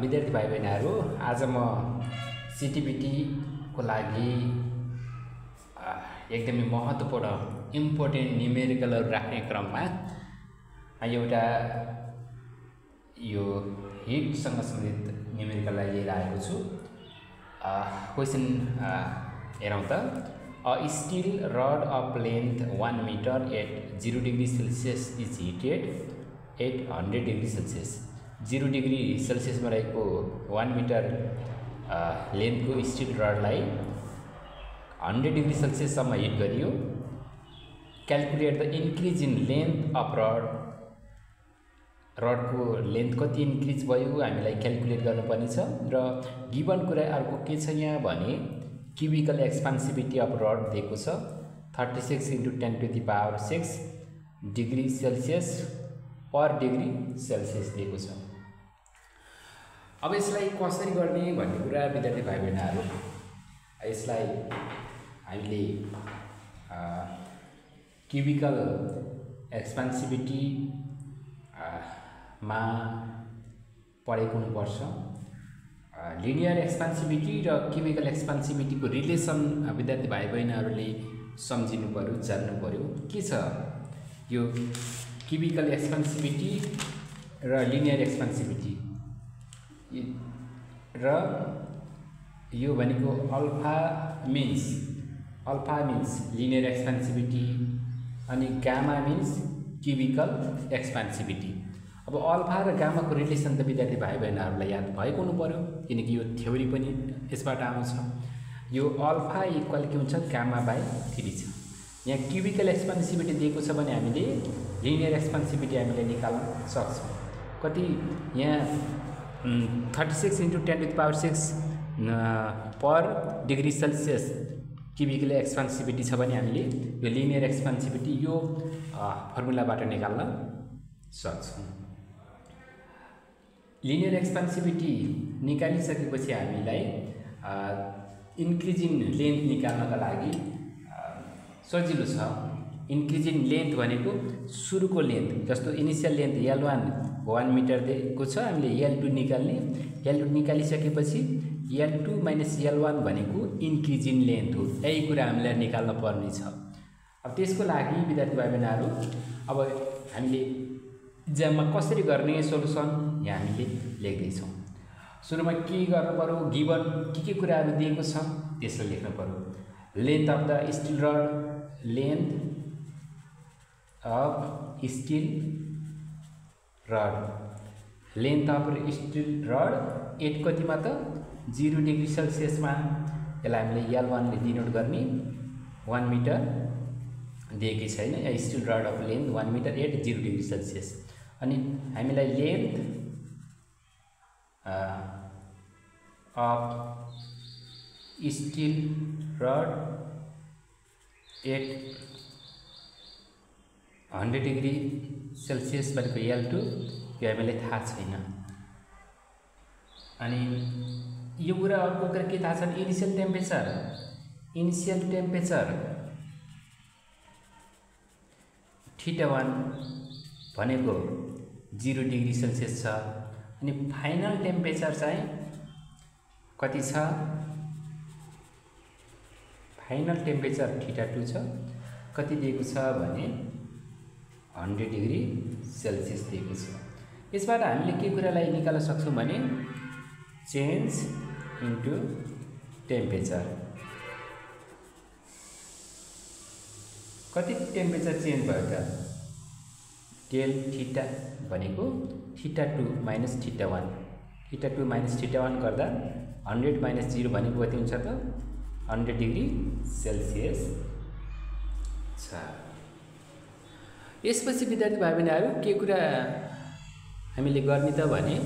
विद्यार्थी भाइ बहिनीहरू, आज म सिटिबिटी को लागि एकदमै महत्त्वपूर्ण इम्पोर्टेन्ट न्युमेरिकलहरु राख्ने क्रममा एउटा यो हिटसँग सम्बन्धित न्युमेरिकललाई लिएर आएको छु। क्वेशन हेरौँ त। A steel rod of length 1 meter at 0 degree Celsius is heated at 100 degree Celsius। 0 degree Celsius में रहेको 1 मीटर लेन्थ को स्टील रडलाई 100 degree Celsius सम्म हिट गरियो। Calculate the increase in length of rod को लेन्थ कति इन्क्रिज भयो हामीलाई क्याल्कुलेट गर्नुपर्ने छ। र गिवन कुरा अर्को के छ यहाँ भने क्युबिकल एक्सपान्सिभिटी अफ रड दिएको छ 36 × 10⁶ डिग्री सेल्सियस पर डिग्री सेल्सियस दिएको छ। अब यसलाई कसरी गर्ने भन्ने कुरा विद्यार्थी भाइ बहिनीहरू, यसलाई हामीले क्युबिकल एक्सपान्सिभिटी मा पढेको हुनुपर्छ। लिनियर एक्सपान्सिभिटी र क्युबिकल एक्सपान्सिभिटी को रिलेसन विद्यार्थी भाइ बहिनीहरूले सम्झिनु पर्यो, जान्नु पर्यो। के छ यो क्युबिकल एक्सपान्सिभिटी र लिनियर एक्सपान्सिभिटी र यो भनेको अल्फा मिन्स लिनियर एक्सपान्सिभिटी अनि गामा मिन्स क्युबिकल एक्सपान्सिभिटी। अब अल्फा र गामा को रिलेसन त विद्यार्थी भाइ बहिनीहरूलाई याद भएको हुनु पर्यो, किनकि यो थ्योरी पनि यसबाट आउँछ। यो अल्फा इक्वल के हुन्छ गामा/3 छ। यहाँ क्युबिकल एक्सपान्सिभिटी दिएको छ भने हामीले लिनियर एक्सपान्सिभिटी हामीले निकाल्न सक्छौँ। कति यहाँ 36 × 10⁶ पर डिग्री सेल्सियस क्युबिकल एक्सपान्सिभिटी छ भने हामीले यो लिनियर एक्सपान्सिभिटी यो फर्मुलाबाट निकाल्न सक्छौँ। लिनियर एक्सपान्सिभिटी निकालिसकेपछि हामीलाई इन्क्रिजिङ लेन्थ निकाल्नका लागि सजिलो छ। इन्क्रिजिङ लेन्थ भनेको सुरुको लेन्थ, जस्तो इनिसियल लेन्थ L1 1 मिटर दिएको छ, हामीले L2 निकाल्ने। L2 निकालिसकेपछि L2 - L1 भनेको इन्क्रिजिङ लेन्थ हो। यही कुरा हामीलाई निकाल्न पर्ने छ। अब त्यसको लागि विद्यार्थी भाइ बहिनीहरू, अब हामीले इक्जाममा कसरी गर्ने सोलुसन यहाँ हामीले लेख्दैछौँ। सुरुमा के गर्नु पर्यो, गिवन के कुराहरू दिएको छ त्यसलाई लेख्नु पर्यो। Length of the steel rod, length of steel rod, length of steel rod at कतिमा त 0 डिग्री सेल्सियसमा। यसलाई हामीले L1 ले डिनोट गर्ने। 1 मिटर दिएकै छैन, steel rod of length 1 metre at 0 degree Celsius. अनि हामीलाई length of steel rod at 100 degree Celsius भनेको L2 यो हामीलाई थाहा छैन। अनि यो कुरा अर्को कुरा के थाहा छ, इनिसियल टेम्परेचर θ1 भनेको 0 डिग्री सेल्सियस छ। अनि फाइनल टेम्परेचर चाहिँ कति छ, फाइनल टेम्परेचर θ2 छ। कति दिएको छ भने 100 डिग्री सेल्सियस दिएको छ। यसबाट हामीले के कुरालाई निकाल्न सक्छौँ भने चेन्ज इन्टु टेम्परेचर। कति टेम्परेचर चेन्ज भयो त, डेल थीटा भनेको θ2 - θ1, θ2 - θ1 गर्दा 100 - 0 भनेको कति हुन्छ त 100 डिग्री सेल्सियस छ। यसपछि विद्यार्थी भाइ बहिनीहरू के कुरा हामीले गर्ने त भने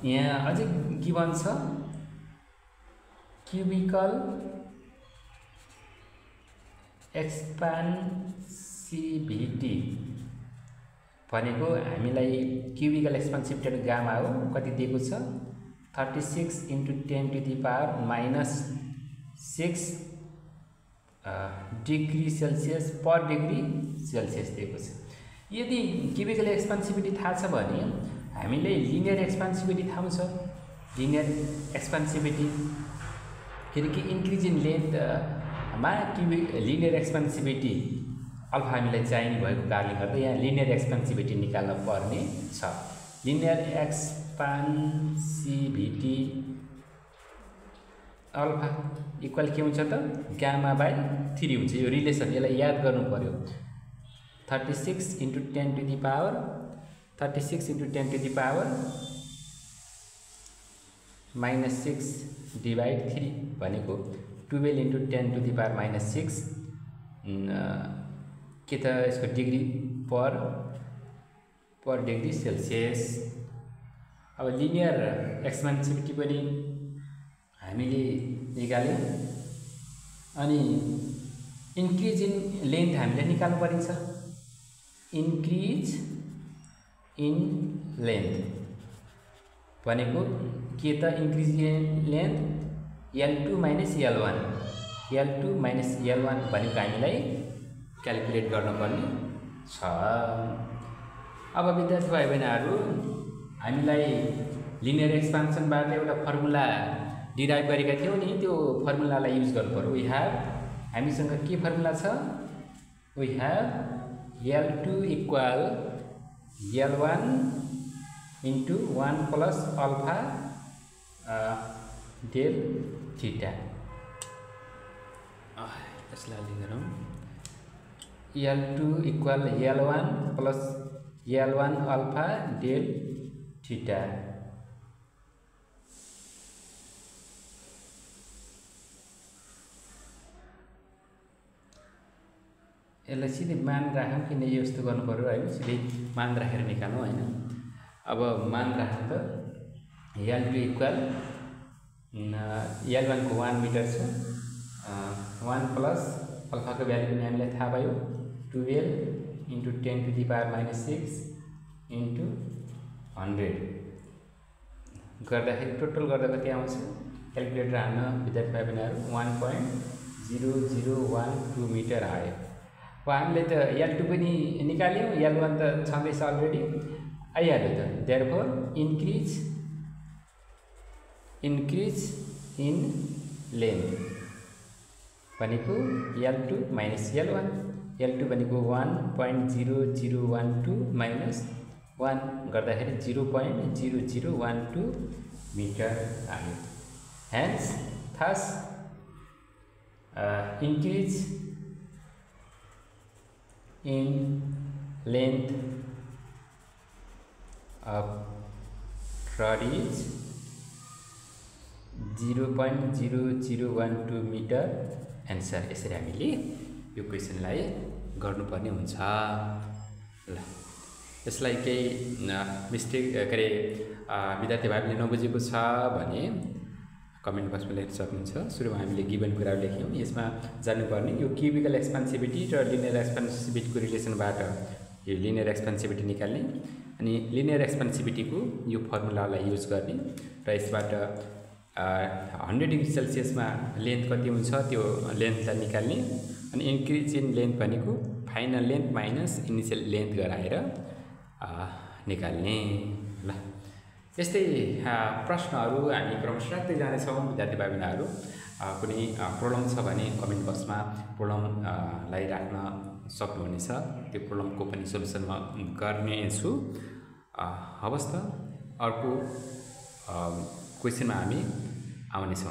यहाँ अझै गिवन छ क्युबिकल एक्सपान्सिभिटी भनेको हामीलाई क्युबिकल एक्सपान्सिभिटी गामा हो। कति दिएको छ 36 × 10⁻⁻6 डिग्री सेल्सियस पर डिग्री सेल्सियस दिएको छ। यदि क्युबिकल एक्सपेन्सिभिटी थाहा छ भने हामीले लिनियर एक्सपेन्सिभिटी थाहा हुन्छ। लिनियर एक्सपेन्सिभिटी किनकि इन्क्रिज इन लेन्थमा लिनियर एक्सपेन्सिभिटी अल्फा हामीलाई चाहिने भएको कारणले गर्दा यहाँ लिनियर एक्सपेन्सिभिटी निकाल्न पर्ने छ। लिनियर एक्सपेन्सिभिटी अल्फा इक्वल के हुन्छ त गामा बाई 3 हुन्छ। यो रिलेसन यसलाई याद गर्नु पर्यो। 36 × 10 to the power 36 × 10 to the power -6 divide 3 भनेको 12 × 10 टु द पावर -6 के त यसको डिग्री पर डिग्री सेल्सियस। अब लिनियर एक्सपेन्सिभिटी पनि हामीले निकाल्यौँ अनि इन्क्रिज इन लेन्थ हामीले निकाल्नु परिन्छ। इन्क्रिज इन लेन्थ भनेको के त increase in length L2 - L1 L2 - L1 भनेको हामीलाई क्याल्कुलेट गर्नुपर्ने छ। अब विद्यार्थी भाइ बहिनीहरू हामीलाई लिनियर एक्सपेन्सनबाट एउटा फर्मुला डिराइभ गरेका थियौँ नि, त्यो फर्मुलालाई युज गर्नु पर्यो। हामीसँग के फर्मुला छ? We have L2 equal L1 × 1 plus alpha del theta. यसलाई लेखौँ L2 equal L1 plus L1 alpha del theta. यसलाई सिधै मान राखौँ किन यस्तो गर्नु पर्यो होइन, सिधै मान राखेर निकाल्नु होइन। अब मान राखौँ त L2 इक्वल L1 को 1 मिटर छ 1 प्लस अल्फाको भ्यालु पनि हामीलाई थाहा भयो 12 × 10 टु द पावर -6 × 100 गर्दाखेरि टोटल गर्दा कति आउँछ? क्याल्कुलेटर हाल्न विद्यार्थी भाइ बहिनीहरू 1.0012 मिटर आयो। अब हामीले त L2 पनि निकाल्यौँ, L1 त छँदैछ अलरेडी आइहाल्यो त। देयरफोर इन्क्रिज इन लेन्थ भनेको L2 - L1 L2 भनेको 1.0012 - 1 गर्दाखेरि 0.0012 मिटर आयो। Hence thus increase in length of rod is 0.0012 metre answer. यसरी हामीले यो क्वेसनलाई गर्नुपर्ने हुन्छ। ल यसलाई केही मिस्टेक के अरे विद्यार्थी भाइले नबुझेको छ भने कमेन्ट बक्समा लेख्न सक्नुहुन्छ। सुरुमा हामीले गिभन कुराहरू लेख्यौँ, यसमा जान्नुपर्ने यो क्युबिकल एक्सपेन्सिभिटी र लिनियर एक्सपेन्सिभिटीको रिलेसनबाट यो लिनियर एक्सपेन्सिभिटी निकाल्ने अनि लिनियर एक्सपेन्सिभिटीको यो फर्मुलालाई युज गर्ने र यसबाट 100 डिग्री सेल्सियसमा लेन्थ कति हुन्छ त्यो लेन्थलाई निकाल्ने अनि इन्क्रिज इन लेन्थ भनेको final length minus initial length गराएर निकाल्ने। ल यस्तै प्रश्नहरू हामी क्रमशः राख्दै जानेछौँ। विद्यार्थी भाइ बहिनीहरू कुनै प्रब्लम छ भने कमेन्ट बक्समा प्रब्लमलाई राख्न सक्नुहुनेछ, त्यो प्रब्लमको पनि सोल्युसन म गर्नेछु। हवस् त अर्को क्वेसनमा हामी आउनेछौँ।